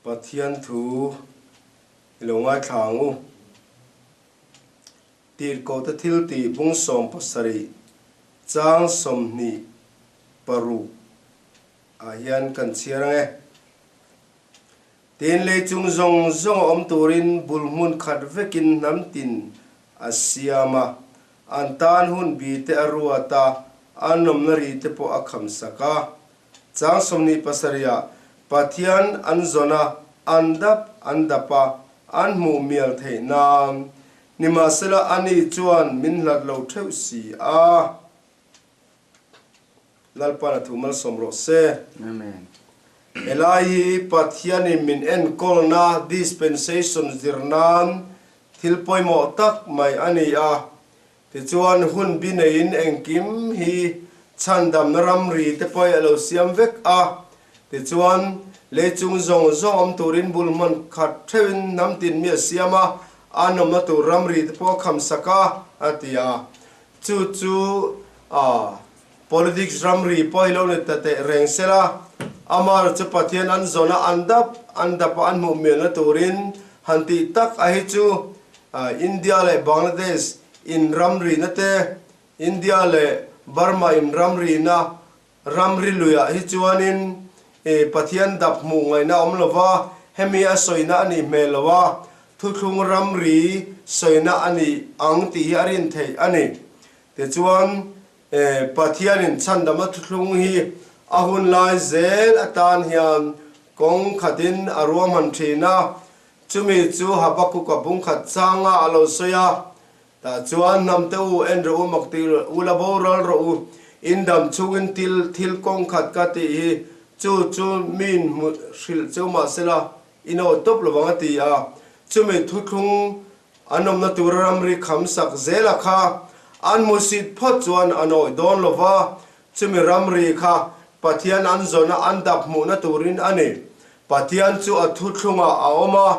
Pathian thu i lo ngaithla ang u. Tirhkohte thiltih bung 17 chang 26 ah hian kan chhiar ang e. Tin, lei chung zawng zawng a awm turin bul hmun khat vekin hnam tin a siam a, an tan hun bi te a ruat a, an awmna ri te pawh a kham sak a. Chang 27 ah Pathian an zawn a, an dap an dap a, an hmuh mial theih nan. Nimahsela ani chuan min hlat lo theuh si a. Lalpan a thu malsawm rawh se. Amen. Helai hi Pathianin min enkawlna dispensation zir nan thil pawimawh tak mai a ni a. Tichuan hun bi neiin engkim hi chhandamna ramri te pawh a lo siam vek a. Tichuan lei chung zawng zawng awm turin bul hman khat theuhin hnam tin mi a siam a, an awmna tur ramri te pawh a kham sak a, a ti a. Chu chu a politics ramri pawh hi lo ni ta teh reng se la, amah chu Pathian an zawn a, an dap an dap a an hmuh mialna turin han tih tak a hi chu India leh Bangladesh in ramrina te, India leh Burma in ramrina ramri luiah hi chuanin Pathian dap hmuh ngaihna awm lo va, hemi a sawina a nih hmel lo a, thuthlung ramri sawina a ni ang tih hi a rin theih a ni. Tichuan, Pathianin chhandama thuthlung hi a hun lai zel atan hian kawng khatin a ruahman thin a, chumi chu Habakkuk-a bungkhat changa a lo sawi a, Tah chuan hnam te u, en rawh u, mak ti u la boral rawh u, in dam chungin til thil kawng khat ka tih hi, chu chu miin hmu hrilh cheu mah sela, in aw tawp lo vang a ti a. Chumi thuthlung an awmna tura ramri kham sak zela kha an hmusit phawt chuan an awih dawn lo va, chumi ramri kha Pathian an zawna an dap hmuhna turin a ni. Pathian chu a thuthlungah a awm a,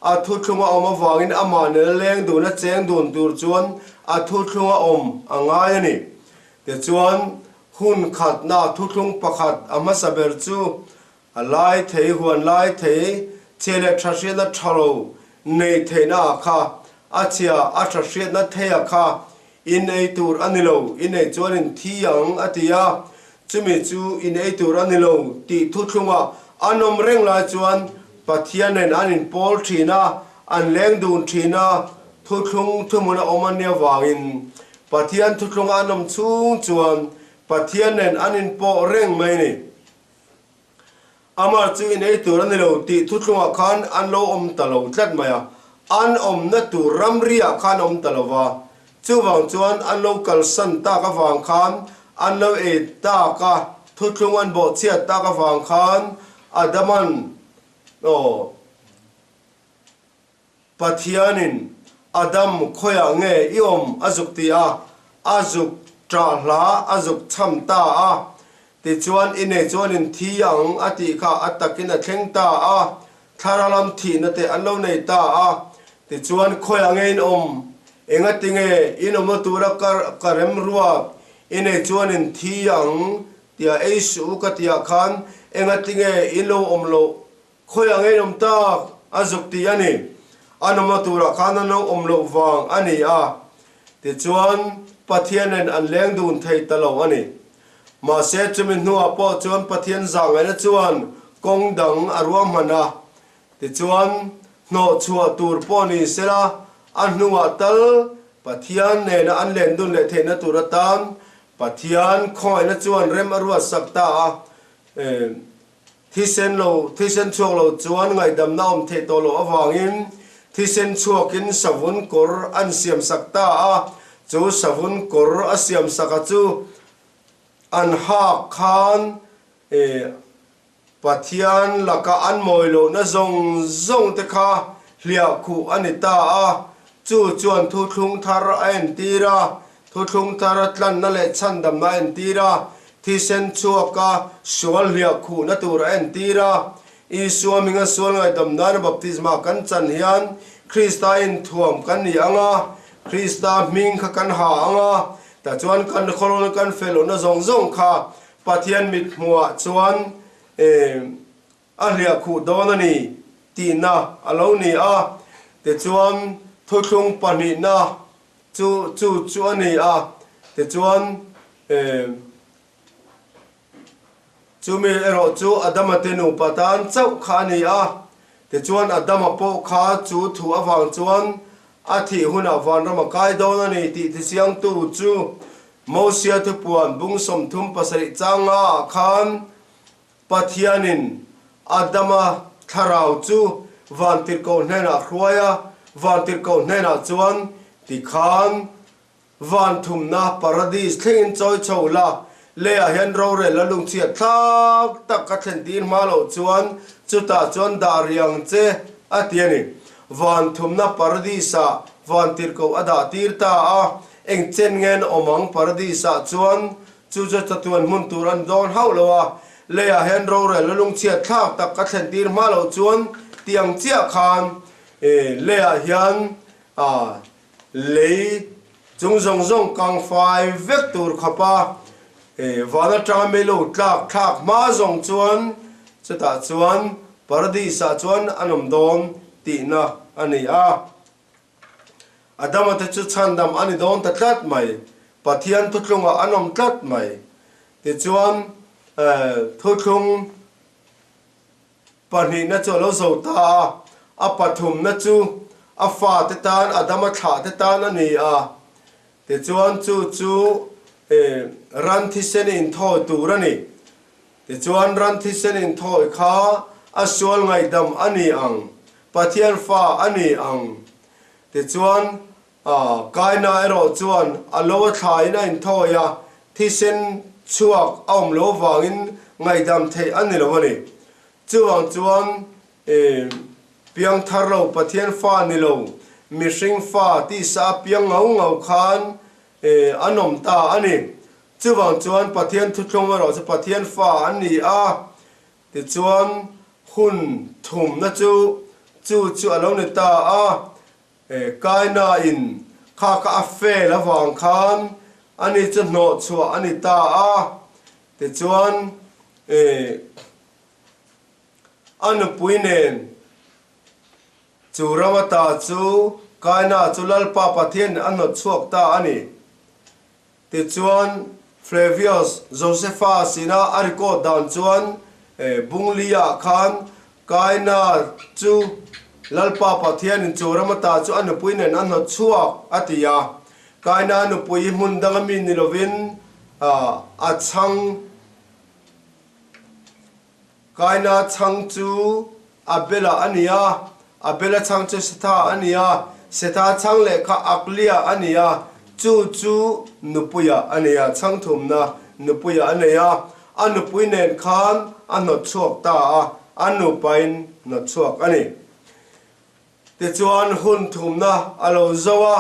a thuthlunga awm avangin amah nena leng dun a cheng dun tur chuan a thuthlunga awm a ngai a ni. Tichuan, hun khatna thuthlung pakhat a hmasa ber chu a lai thei, huan lai thei, chhia leh tha hriatna tha lo neih theihna ah kha, a chhia a tha hriatna thei ah kha In ei tur a ni lo, in ei chuan in thi ang, a ti a. Chumi chu in ei tur a ni lo tih thuthlungah an awm reng lai chuan Pathian nen an inpawl thin a, an leng dun thin a, thuthlung thuhmun a awm a nia vangin Pathian thuthlunga an awm chhung chuan Pathian nen an inpawh reng mai a ni. Amah chu in ei tur a ni lo tih thuthlungah khan an lo awm ta lo tlat mai a, an awmna tur ramriah khan awm ta lo va, chuvang chuan an lo kalsan tak avang khan an lo ei tak a, thuthlung an bawhchhiat tak avang khan Adaman aw Pathianin Adam khawiah nge i awm a zuk ti a, a zuk ṭah hla a zuk chham ta a. Tichuan i nei chuan in thi ang a tih kha a takin a thleng ta a, thlarau lam thihna te an lo nei ta a. Tichuan khawiah nge in awm? Engati nge in awmna tura ka ka rem ruat i nei chuan in thi ang tia ei suh u ka tihah khan engati nge in lo awm loh Khawiah ngei awm tak a zuk tih a ni. A nawmna turah khan an lo awm loh vang a ni a, tichuan Pathian nen an leng dun thei ta lo a ni. Mahse chumi hnuah pawh chuan Pathian zahngaihna chuan kawng dang a ruahman a, tichuan hnawh chhuah tur pawh ni sela a hnungah tal Pathian nena an len dun leh theihna tur atan Pathian khawngaihna chuan rem a ruatsak ta a. Thisen lo, thisen chhuak lo chuan ngaihdamna awm theih tawh loh avangin thisen chhuakin savun kawr an siamsak ta a, chu savun kawr a siamsaka chu an hak khan Pathian laka an mawi lohna zawng zawng te kha hliah khuh a ni ta a, chu chuan thuthlung thar a entir a, Thuthlung thar a tlanna leh chhandamna a entir a, thisen chhuaka sual hliah khuhna tur a entir a. Isua hminga sual ngaihdam nana baptisma kan chan hian Krista inthuam kan ni ang a, Krista hming kha kan ha ang a, tachuan kan khawlawna kan felawhna zawng zawng kha Pathian mithmuhah chuan a hliah khuh dawn a ni. tihna a lo ni a. Tichuan, thuthlung pahnihna chu chu chu a ni a. Tichuan, chumi erawh chu Adama te nupa tan chauh kha a ni a. Tichuan, Adama pawh kha chu thu avang chuan a thih hunah vanram a kai dawn a ni tih tichiangtu chu Mosia thupuan bung 37 changa ah khan Pathianin Adama thlarau chu vantirhkoh hnenah hruai a, vantirhkoh hnenah chuan tikhan van thumna paradis thlengin chawi chho la, leiah hian rorel a lungchhiat thlak tak ka thlen tir hma loh chuan chutah chuan dah riang che a ti a ni. Van thumna paradis-ah vantirhkoh a dah tir ta a, eng chen ngen awm ang paradis-ah chuan Chu chu chatuan hmun tur an dawn hauh lo a, leiah hian rorel a lungchhiat thlak tak ka thlen tir hma loh chuan tiang chiah khan leiah hian lei chung zawng zawng kang fai vek tur khawp a, van atanga mei lo tlak thlak hma zawng chuan chutah chuan paradis ah chuan an awm dawn tihna a ni a. Adama te chu chhandam a ni dawn ta tlat mai, Pathian thuthlungah an awm tlat mai. Tichuan, thuthlung pahnihna chu a lo zo ta a, a pathumna chu a fate tan, Adama thlahte tan a ni a. Tichuan, chu chu ran thisen inthawi tur a ni. Tichuan, ran thisen inthawi kha a sual ngaihdam a ni ang, Pathian fa a ni ang. Tichuan, Kaina erawh chuan a lo a thlaiin a inthawi a, thisen chhuak a awm lo vangin ngaihdam theih a ni lo a ni. Chuvang chuan, piang thar lo Pathian fa ni lo, mihring fa tisa a piang ngau ngau khan an awm ta a ni. Chuvang chuan Pathian thuthlung erawh chu Pathian fa an ni a, tichuan hun thumna chu chu chu a lo ni ta a, Kaina in kha kha a fail avang khan ani chu hnawh chhuah a ni ta a, tichuan a nupui nen Chu ram ata chu Kaina chu Lalpa Pathian a hnawt chhuak ta a ni. Tichuan, Flavius Josephus ina a record dan chuan Bungli-ah khan Kaina chu Lalpa Pathianin chu ram ata chu a nupui nen a hnawt chhuak a ti a. Kaina nupui hi hmun danga mi ni lovin a chhang. Kaina chhang chu Abela a ni a, Abela chhang chu Setha a ni a, Setha chhang leh kha Aklia a ni a, chu chu nupuia a nei a, chhang thumna nupuia a nei a, a nupui nen khan a hnawt chhuak ta a, a nupain hnawt chhuak a ni. Tichuan hun thumna a lo zo a,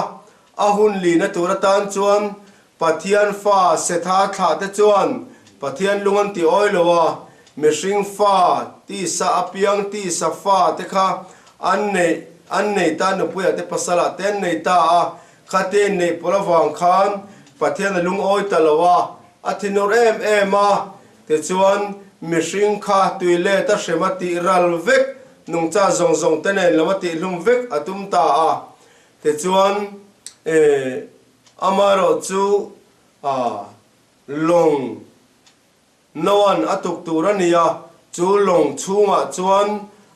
a hun lihna tur atan chuan Pathian fa Setha thlah te chuan Pathian lung an ti awi lo a, mihring fa tisa apiang tisa fa te kha an neih an nei ta nupuiah te pasalah te an nei ta a, khatia inneih pawlh avang khan Pathian a lungawi ta lo a, a thinur em em a, Tichuan, mihring kha tui let a hrem a tih ral vek, nungcha zawng zawng te nen lam a tih hlum vek a tum ta a. Tichuan, amaherawh chu lawng Noa'n a tuk tur a ni a, chu lawng chhungah chuan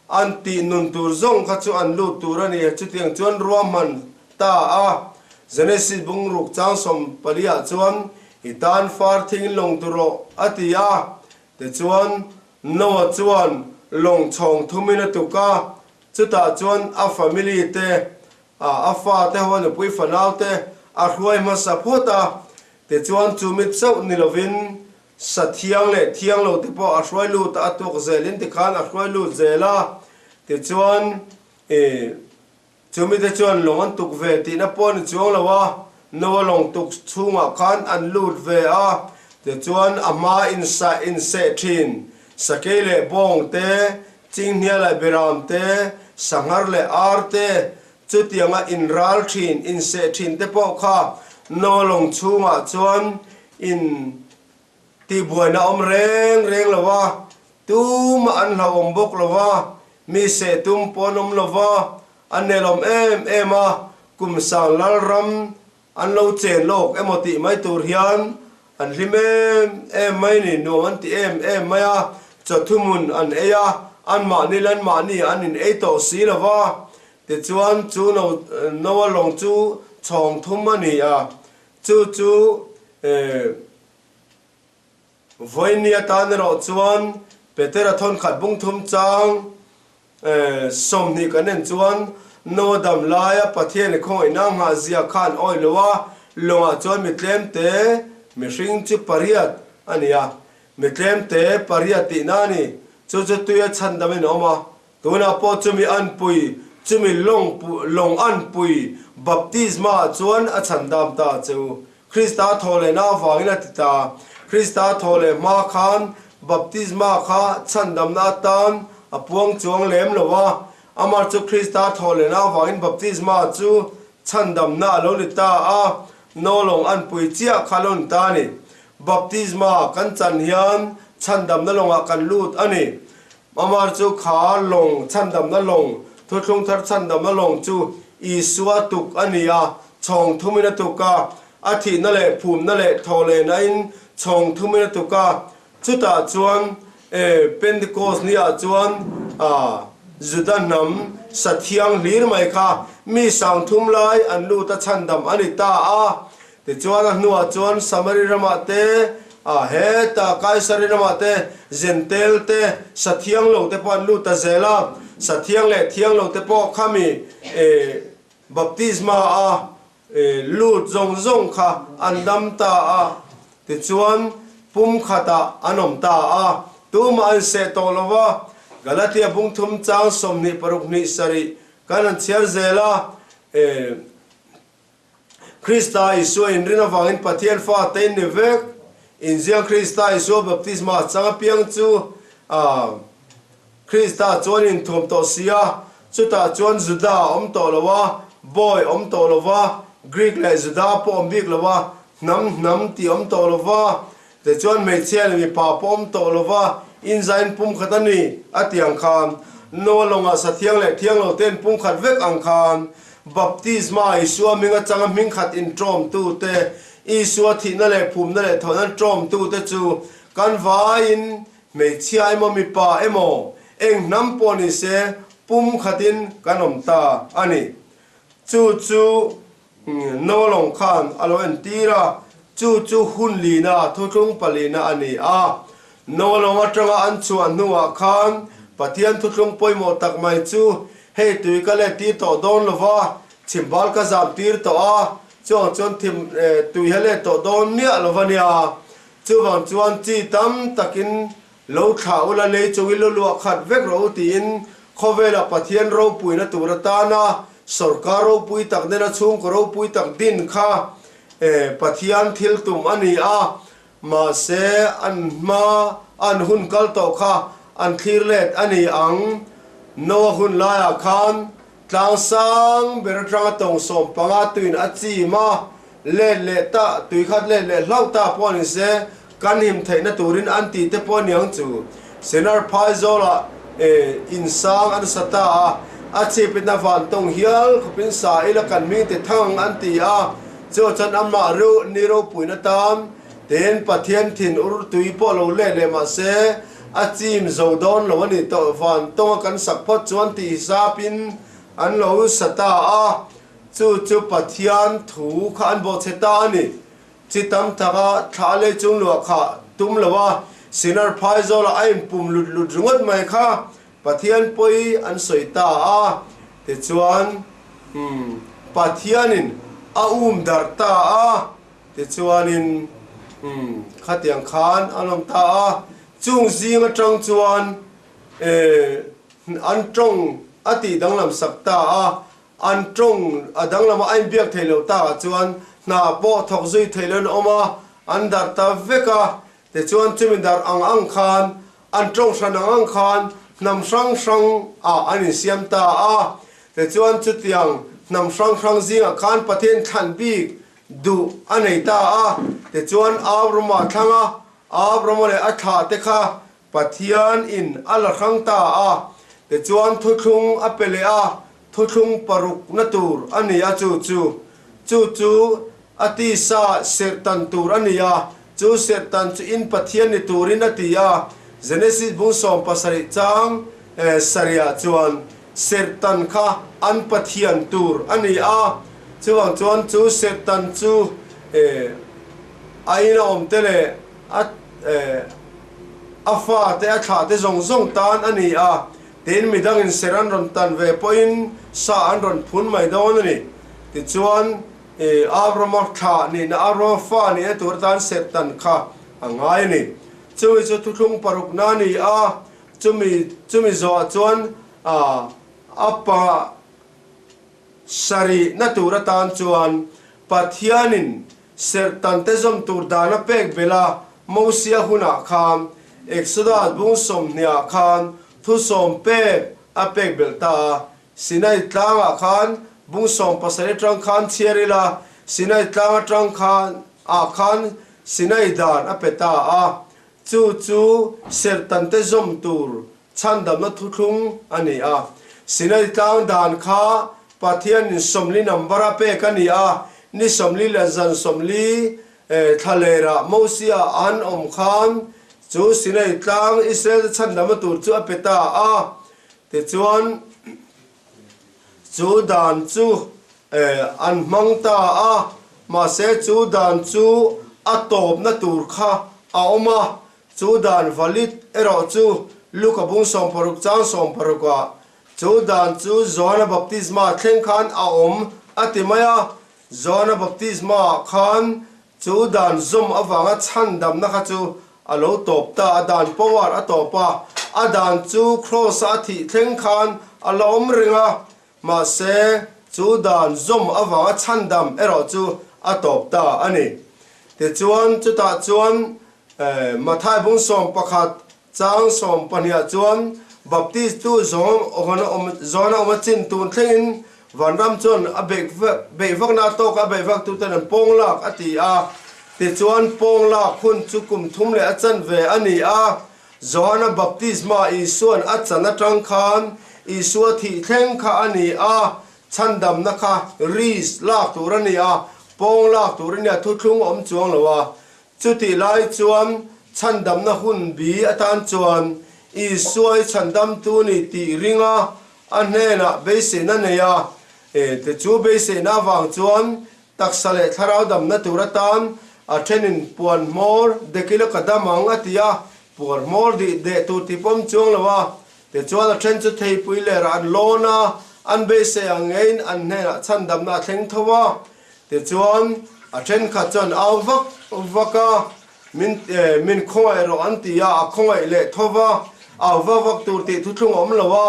an tih nun tur zawng kha chu an lut tur a ni. Chutiang chuan ruahman ta a. Genesis bungruk chang 14 ah chuan, I tan far thing lawng tu rawh, a ti a. Tichuan, Noah chuan lawng chhawng thumin a tuk a, chutah chuan a family te, a fa te ho a nupui fanau te a hruai hmasa phawt a. Tichuan, chumi chauh ni lovin sa thiang leh thiang lo te pawh a hruai lut a, a tuak zelin tikhan a hruai lut zel a. Tichuan, i. Chumite chuan lawng an tuk ve tihna pawh a ni chuang lo a, Noa lawng tuk chhungah khan an lut ve a, tichuan a hma insa inseh thin, sakei leh bawng te, chinghnia leh beram te, sanghar leh ar te, chutianga inral thin, inseh thin te pawh kha Noa lawng chhungah chuan in tihbuaina awm reng reng lo a, tumah an hlauhawm bawk lo a. Mi seh tum pawh an awm lo va, an nelawm em em a, kum sang lal ram an lo chen lawk emaw tih mai tur hian an hlim em em mai ni, nuam an ti em em mai a, chawthumun an ei a, anmahni leh anmahni an in ei tawh si lo va, tichuan chu no Noa lawng chu chhawng thum a ni a, chu chu eh. Vawiin atan erawh chuan Petera thawnkhat bung thum chang 20 kan en chuan Noa dam laia Pathian i khawngaihna nghah zia khan awi lo a, lawngah chuan mi tlemte mihring chu pariat a ni a, mi tlemte pariat tihna a ni. Chu chu tuia chhandamin a awm a, Tunah pawh chumi anpui, chumi lawng lawng anpui baptisma ah chuan a chhandam ta a che u. Krista thawhlehna avangin a ti ta. Krista thawhleh hma khan baptisma kha chhandamna atan a puang chuang lem lo a. Amah chu Krista thawhlehna avangin baptisma chu chhandamna a lo ni ta a, no lawng anpui chiah kha a lo ni ta a ni. Baptisma kan chan hian chhandamna lawngah kan lut a ni. Amar chu kha lawng chhandamna lawng, thuthlung thar chhandamna lawng chu Isua tuk a ni a, chhawng thumin a tuk a, a thihna leh phumna leh thawhlehna-in chhawng thumin a tuk a. Chutah chuan Pentecost ni-ah chuan Juda hnam sa thianghlir mai kha mi sangthum lai an lut a chhandam a ni ta a. Tichuan a hnuah chuan Samari ramah te, a heta Kaisari ramah te, Zentel te, Sathiang lo te pawh an lut ta zel a. Sathiang leh Thiang lo te pawh khami baptisma a lut zawng zawng kha an dam ta a. Tichuan pum khatah an awm ta a, tumah an seh tawh lo va. Galatia bung thum chang 20 paruk hnih sarih kan han chhiar zel a. Krista Isua inrin avangin Pathian fate in ni vek. Inziang Krista Isua baptisma chang apiang chu Krista chuan inthuam tawh si a, chutah chuan Juda a awm tawh lo a, bawi awm tawh lo va, Greek leh Juda pawh awm bik lo a, hnam hnam tih awm tawh lo va, Tichuan hmeichhia leh mipa pawh awm tawh lo va, inzain pumkhat a ni, a ti ang khan, Noa lawngah sa thiang leh thiang lo te'n pumkhat vek ang khan, Baptisma Isua hming atanga hming khat inṭawmtu te, Isua thihna leh phumna leh thawhna ṭawmtu te chu kan vaiin hmeichhia emaw mipa emaw eng hnam pawh ni se pumkhatin kan awm ta a ni. Chu chu Nawlawng khan a lo entir a, chu chu hun lina thuthlung palina a ni a. Nawlawng atanga an chhuah hnuah khan Pathian thuthlung pawimawh tak mai chu hei tui ka let tir tawh dawn lo va, chhimbal ka zam tir tawh a, chuang chuan thim tui he let tawh dawn miah lo va nia. Chuvang chuan chi tam takin Lo thlah ula lei chung i lu luah khat vek rawh u tiin khawvela Pathian ropuina tur atana sawrkar ropui tak nena chhungkaw ropui tak din kha Pathian thil tum a ni a, mahse an hma an hun kal tawh kha an thlir let a ni ang. Noa hun laiah khan Tlang sang ber atanga tawng 15 tuin a chim a, let leh ta, tui khat let leh hlauh ta pawh ni se, kan him theihna turin an tih te pawh aniang chu. Sinar phai zawlah in sang an sa ta a, a chhipitna van tawng hial khawpin sa ila kan hming te thang an ti a, chu chuan amah reuh ni ropuina tan tin Pathian thin ur tui pawh lo let leh mah se, A chim zo dawn lo a ni tawh van tawnga kan sak phawt chuan tih hisapin an lo sa ta a, chu chu Pathian thu kha an bawhchhe ta a ni. Chi tam taka thla lei chung luah kha tum lo a, Sinar phaizawlah a inpum lut lut ringawt mai kha Pathian pawi an sawi ta a, tichuan Pathianin a um darh ta a. Tichuanin, umm, khatiang khan an awm ta a, chung zing atang chuan eh, an tawng a tih danglam sak ta a, an tawng a danglama a inbiak theih loh takah chuan hna pawh thawk zui theih loin a awm a, an darh ta vek a, tichuan chumi darh ang ang khan, an tawng hran ang ang khan hnam hrang hrang ah an insiam ta a, tichuan chutiang hnam hrang hrang zingah khan Pathian thlan bik Duh a nei ta a, tichuan Abrama thlang a, Abrama leh a thlah te kha Pathian in a la hrang ta a. Tichuan thuthlung a pe leh a, thuthlung parukna tur a ni a chu chu. Chu chu a tisa serhtan tur a ni a, chu serhtan chu in Pathian ni turin a ti a. Genesis bung 70 chang sarihah chuan serhtan kha an Pathian tur a ni a, chuvang chuan chu serhtan chu a ina awmte leh a a fate a thlahte zawng zawng tan a ni a, tin midangin ser an rawn tan ve pawhin sa an rawn phun mai dawn a ni. Tichuan, Abrahama thlah nihna, Abrahama fa nihna tur atan ser tan kha a ngai a ni. Chumi chu thuthlung parukna a ni a, chumi chumi zawhah chuan a pa sarihna tur atan chuan Pathianin Serhtan te zawm tur dan a pek belh a, Mosia hunah khan Exodus bung 20 ah khan thu sawm pek a pek belh ta a. Sinai tlangah khan bung 17 atang khan chhiar ila, Sinai tlang atang khan ah khan Sinai dan a pe ta a. Chu chu serhtan te zawm tur Chhandamna thuthlung a ni a. Sinai tlang dan kha Pathianin 40 number a pek a ni a, ni 40 leh zan 40 thlalerah Mosia an awm khan chu Sinai tlang Israel te chhandamna tur chu a pe ta a. Tichuan, chu dan chu an hmang ta a, mahse chu dan chu a tawpna tur kha a awm a, Chu dan valid erawh chu Luka bung 60 chang 60 ah chu dan chu Johana baptisma thleng khan a awm a ti mai a, Johana baptisma ah khan chu dan zawm avanga chhandamna kha chu a lo tawp ta, a dan power a tawp a, a dan chu kraws a a thih thleng khan a la awm reng a, mahse chu dan zawm avanga chhandam erawh chu a tawp ta a ni. Tichuan chutah chuan Mathai bung 11 chang 12 ah chuan Baptistu John a awm a chin tun thlengin vanram chuan a beih vakna a tawk a, a beih vak tuten an pawng lak a ti a. Tichuan pawng lak hun chu kum thum leh a chanve a ni a. Johana baptisma Isuan a chan atang khan Isua thih thleng kha a ni a, chhandamna kha risk lak tur a ni a, pawng lak tur a ni a, thuthlung a awm chuang lo a. Chutih lai chuan chhandamna hun bi atan chuan Isua hi chhandamtu ni tih ring a, a hnenah beiseina nei a. Te chu beiseina avang chuan taksa leh thlarau damna tur atan a thenin puan hmawr dekila ka dam ang a ti a, puan hmawr dih deh tur ti pawm chuang lo a. Tichuan a then chu theipui lerah an lawn a, an beisei ang ngeiin an hnenah chhandamna a thleng tho a. Tichuan, a thenkhat chuan au vak vak a, Min min khawngaih rawh an ti a, a khawngaih leh tho va, au vak vak tur tih thuthlung a awm lo a,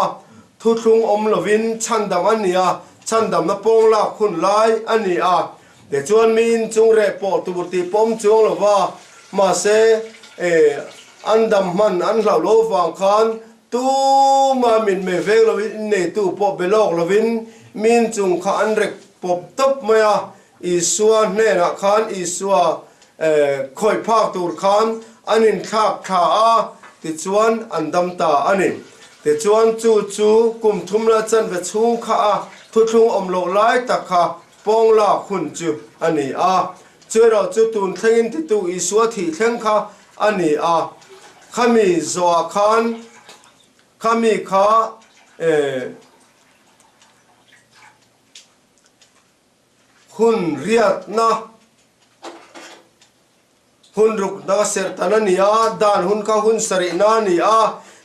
thuthlung awm lovin chhandam a ni a, chhandamna pawng lak hun lai a ni a. Tichuan, mi inchung reh pawh tur tih pawh awm chuang lo va, mahse, an dam hman an hlauh lo vang khan Tuma min mei veng lovin inneitu pawh be lawk lovin min chung kha an rek pawp tawp mai a, Isua hnenah khan Isua khawih phak tur khan an inthlak thla a, tichuan an dam ta a ni. Tichuan chu chu kum thum la chanve chhung kha a thuthlung awm loh lai tak kha pawng lak hun chu a ni a. Chuerawh chu tun thlengin titu Isua thih thleng kha a ni a, khami zawhah khan khami kha hun riatna hun rukna serhtan a ni a, dan hun kha hun sarihna a ni a,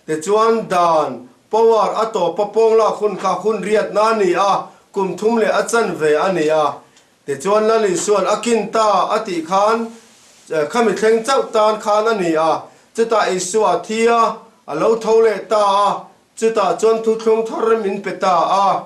tichuan dan power a tawpa pawnglak hun kha hun riatna a ni a, kum thum leh a chanve a ni a. Tichuan Lal Isua'n a kin ta a tih khan khami thleng chauh tan khan a ni a, chutah Isua a thi a, a lo tho leh ta a, chutah chuan thuthlung thar min pe ta a.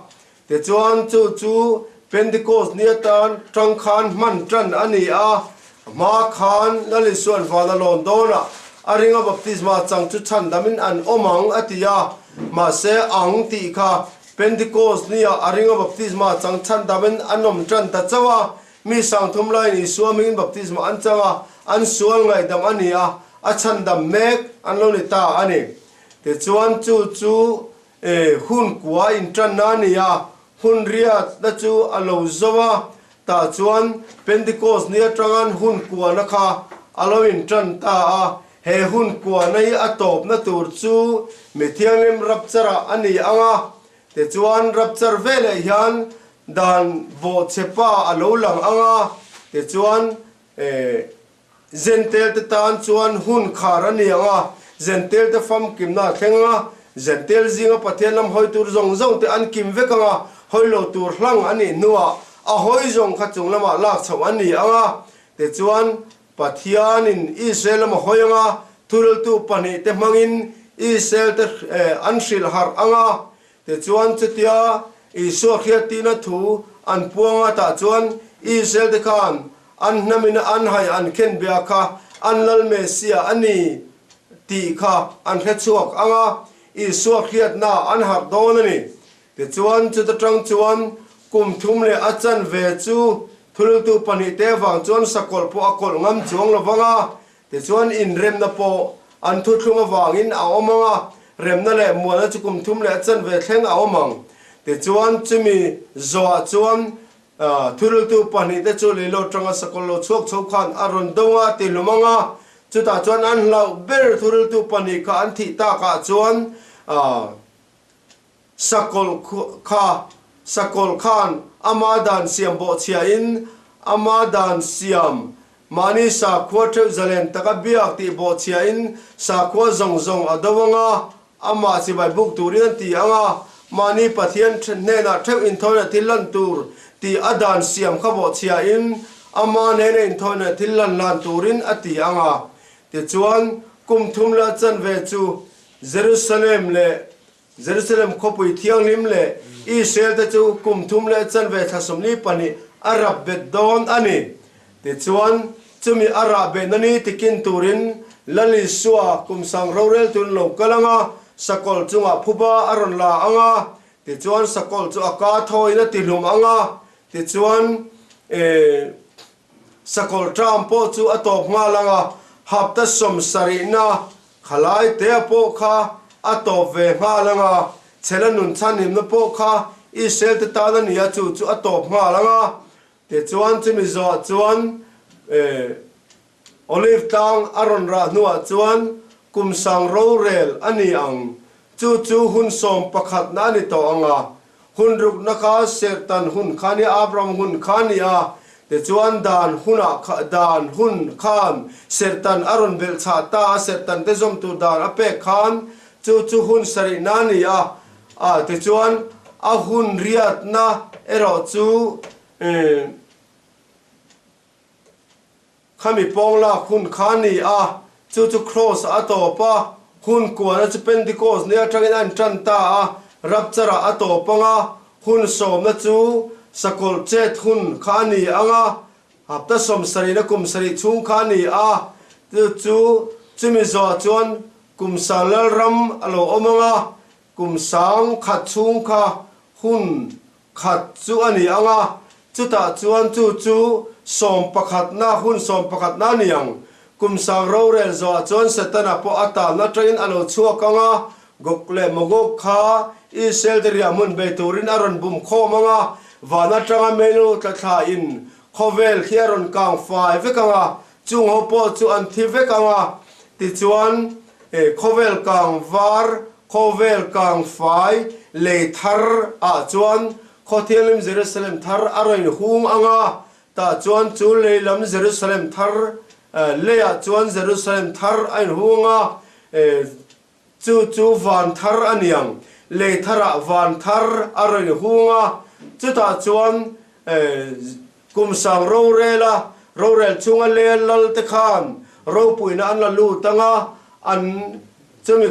Tichuan chu chu Pentecost ni atan tang khan hman tan a ni a, hma khan Lal Isua'n van a lawn dawnah a ringa baptisma chang chu chhandamin an awm ang a ti a, mahse ang tih kha Pentecost nia a ringa baptisma chang chhandamin an awm tan ta chauh a, mi sangthum laiin Isua hmingin baptisma an chang a, an sual ngaihdam a ni a, a chhandam mek an lo ni ta a ni. Tichuan chu chu Hun kua inṭanna a ni a, hun riatna chu a lo zo a, tah chuan Pentecost ni aṭangan hun kuahna kha a lo inṭan ta a. He hun kuahna hi a tawpna tur chu mi thianghlim rapture-ah a ni ang a, tichuan rapture veleh hian dan bawhchhe pa a lo lang ang a, tichuan Zentel te tan chuan hun khar a ni ang a, Zentel te famkimna a thleng ang a, Zentel zinga Pathian lam hawi tur zawng zawng te an kim vek ang a, hawi lo tur hlang a nih hnuah a hawi zawng kha chung lamah lak chhoh a ni ang a. Tichuan, Pathianin Israel lam a hawi ang a, thureltu pahnihte hmangin Israel te an hrilh harh ang a. Tichuan, chutia Isua hriattina thu an puang a tah chuan Israel te khan An hnamina an hai an khen bia kha an Lal Messiah a ni tih kha an hre chhuak ang a, Isua hriatna an harh dawn a ni. Tichuan, chuta tang chuan kum thum leh a chanve chu thultu pahnihte avang chuan sakawlh pawh a kawlh ngam chuang lo vang a, tichuan inremna pawh an thuthlung avangin a awm ang a, remna leh mualna chu kum thum leh a chanve thleng a awm ang. Tichuan, chumi zawhah chuan Thureltu pahnihte chu leilo atanga sakawlh lo chhuak chho khan a rawn do a ti hlum ang a, chutah chuan an hlauh ber thureltu pahnih kha an thih takah chuan sakawlh kha sakawlh khan ama dan siam bawhchhiahin ama dan siam mahni sakhua theuh zalen taka biak tih bawhchhiahin sakhua zawng zawng a do ang a, Amah chibai buk turin an ti ang a, mahni Pathian hnenah theuh inthawina thil lan tur tih a dan siam kha bawhchhiahin ama hnena inthawina thil lan hlan turin a ti ang a. Tichuan, kum thum leh a chanve chu Jerusalem leh Jerusalem khawpui thianghlim leh Israel-te chu kum thum leh a chanve thla 42 a rap bet dawn a ni. Tichuan, chumi a rah behna ni tikin turin Lal Isua kum sang rorel turin lo kal ang a, sakawlh chungah phuba a rawn la ang a, tichuan sakawlh chu a ka thawiin a tihlum ang a, tichuan sakawlh ṭam pawh chu a tawp nghal ang a, hapta 70na khalai tea pawh kha a tawp ve nghal ang a, chhela nun chhanhimna pawh kha Israel te tan a ni a, chu chu a tawp nghal ang a. Tichuan chumi zawh chuan Olive tlang a rawn rah hnuah chuan kum sang rorel a ni ang. Chu chu hun sawm pakhatna a ni tawh ang a. Hun rukna kha Serhtan hun kha nia, Abraham hun kha a ni a. Tichuan dan hunah dan hun khan Serhtan a rawn belh chhah ta a, Serhtan te zawm tur dan a pek khan chu chu hun sarihna a ni a. A, tichuan a hun riatna erawh chu khami pawng lak hun kha a ni a, chu chu Kraws a tawp a, hun kualna chu Pentecost ni atangin a intan ta a, Rapture ah a tawp ang a, hun sawmna chu sakawlh chet hun kha a ni ang a, hapta 70 na kum sarih chhung kha a ni a, chu chu chumi zawhah chuan kum sang lalram a lo awm ang a, Kum sang khat chhung kha hun khat chu a ni ang a, chutah chuan chu chu sawm pakhatna, hun sawm pakhatna a ni ang. Kum sang rorel zawhah chuan Setana pawh a tanna atangin a lo chhuak ang a, Gog leh Magog kha Israel te riahhmun bei turin a rawn bum khawm ang a, van atanga meilu tla thlain khawvel khi a rawn kang fai vek ang a, Chung ho pawh chu an thi vek ang a, tichuan khawvel kang var, khawvel kang fai, lei thar ah chuan Khawthianghlim Jerusalem thar a rawn hung ang a, tah chuan chu lei lam Jerusalem thar, leiah chuan Jerusalem thar a inhung ang a, Chu chu van thar a niang, lei tharah van thar a rawn hung a, chutah chuan kum sang rorela rorel chunga lel lal te khan ropuina an la lut ang a, an chumi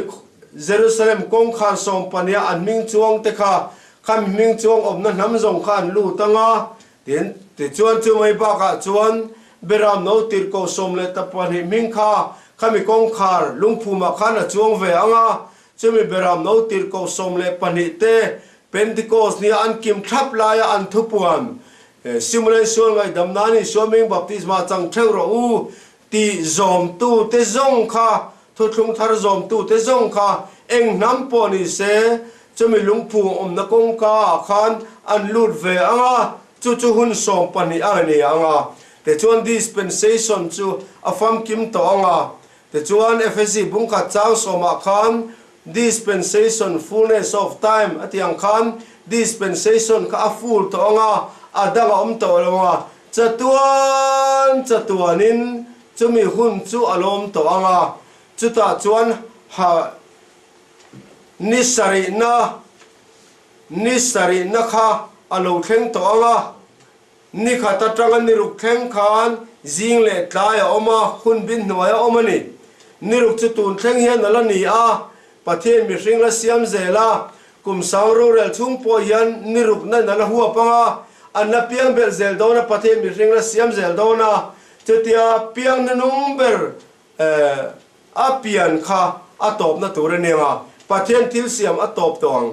Jerusalem kawngkhar sawmpania an hming chuang te kha, khami hming chuang awmna hnam zawng kha an lut ang a, Tin, tichuan chu mai bakah chuan Beram no tirhkoh 12 hming kha khami kawngkhar lungphumah khan a chuang ve ang a, chumi Beram no tirhkoh 12 te Pentecost nia an kim thlap laia an thupuan, Simulei sual ngaihdam nan Isua hming baptisma chang theuh rawh u tih zawmtute zawng kha, thuthlung thar zawmtute zawng kha eng hnam pawh ni se. Chumi lungphung awmna kawngka ah khan an lut ve ang a, chu chu hun 12 a ni ang a. Tichuan dispensation chu a famkim tawh ang a. Tichuan Efesi bungkhat chang sawmah khan dispensation fullness of time a tih ang khan dispensation kha a full tawh ang a, a dang a awm tawh lo ang a. Chatuan chatuanin chumi hun chu a lawm tawh ang a, chutah chuan ha ni sarihna ni sarihna kha a lo thleng tawh ang a, ni khat atanga ni ruk thleng khan zing leh tlai a awm a, hun bin hnuai a awm a ni. Ni ruk chu tun thleng hian a la ni a, Pathian mihring la siam zel a, kum sang rorel chhung pawh hian ni ruk nan a la huap ang a, an la piang belh zel dawn a, Pathian mihring la siam zel dawn a, chutia piang nunung ber a pian kha a tawpna tur a ni ang a, Pathian thil siam a tawp tawh ang.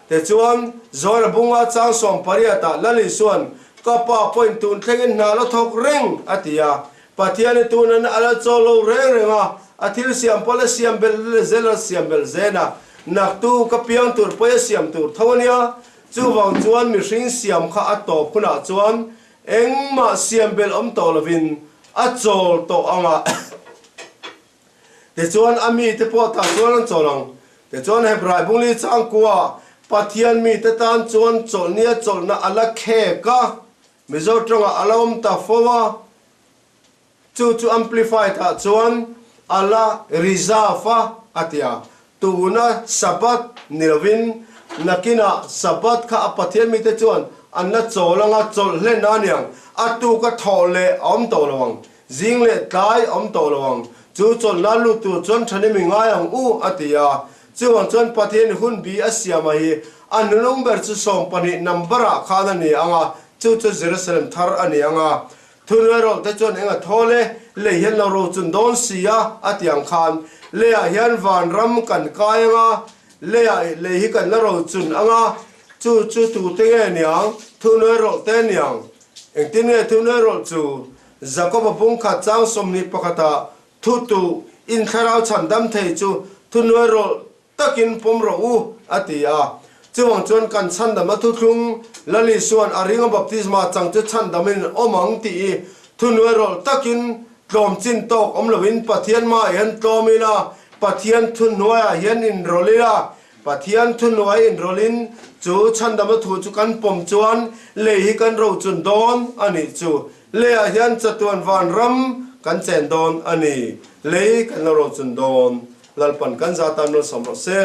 Tichuan, Zohana bunga chang 18 ah Lal Isuan, Ka pa pawhin tun thlengin hna la thawk reng, a ti a. Pathian i tunan a la chaw lo reng reng a, a thil siam pawh la siam belh leh zel a siam belh zen a, naktu ka piang tur pawh a siam tur tho a nia. Chuvang chuan mihring siam kha a tawp hunah chuan engmah siam belh awm tawh lovin a chawl tawh ang a. Tichuan a mite pawh tah chuan an chawl ang. Tichuan Hebrai bungli changkua Pathian mite tan chuan chawlhnia chawlhna a la khek a. Mizo tawngah a la awm ta fo a, chu chu Amplified ah chuan a la reserve a a ti a. Tuna Sabbath ni lovin nakinah Sabbath kha a Pathian mite chuan an la chawl anga chawlh hlen a niang, a tuka thawh leh a awm tawh lo ang, zing leh tlai a awm tawh lo ang, chu chawlhna lut tur chuan thahnem i ngai ang u a ti a. Chuvang chuan Pathian hun bi a siam a hi a nunung ber chu 12 number ah khan a ni ang a, chu chu Jerusalem thar a ni ang a. Thunuai rawlh te chuan eng a thawl e, lei hian lo rochun dawn si a, a ti ang khan leiah hian vanram kan kai ang a, leiah lei hi kan la rochun ang a, chu chu tute nge niang, thunuai rawlh te niang. Engtin nge thunuai rawlh chu Jakob-a bungkhat chang 21 ah Thutu, in thlarau chhandam thei chu thunuai rawlh takin pawm rawh u, a ti a. Chuvang chuan kan chhandam a thuthlung Lal Isua'n a ringa baptisma chang chu chhandamin awm ang tih i thunuai rawlh takin tlawm chin tawk awm loin Pathian hmaah hian tlawm ila, Pathian thuhnuaiah hian inrawlh ila, Pathian thuhnuai inrawlhin chu chhandama thu chu kan pawm chuan lei hi kan rochun dawn a nih chu. Leiah hian chatuan vanram kan chen dawn a ni. Lei kan lo rochun dawn. Lalpan kan za tan malsawm rawh se.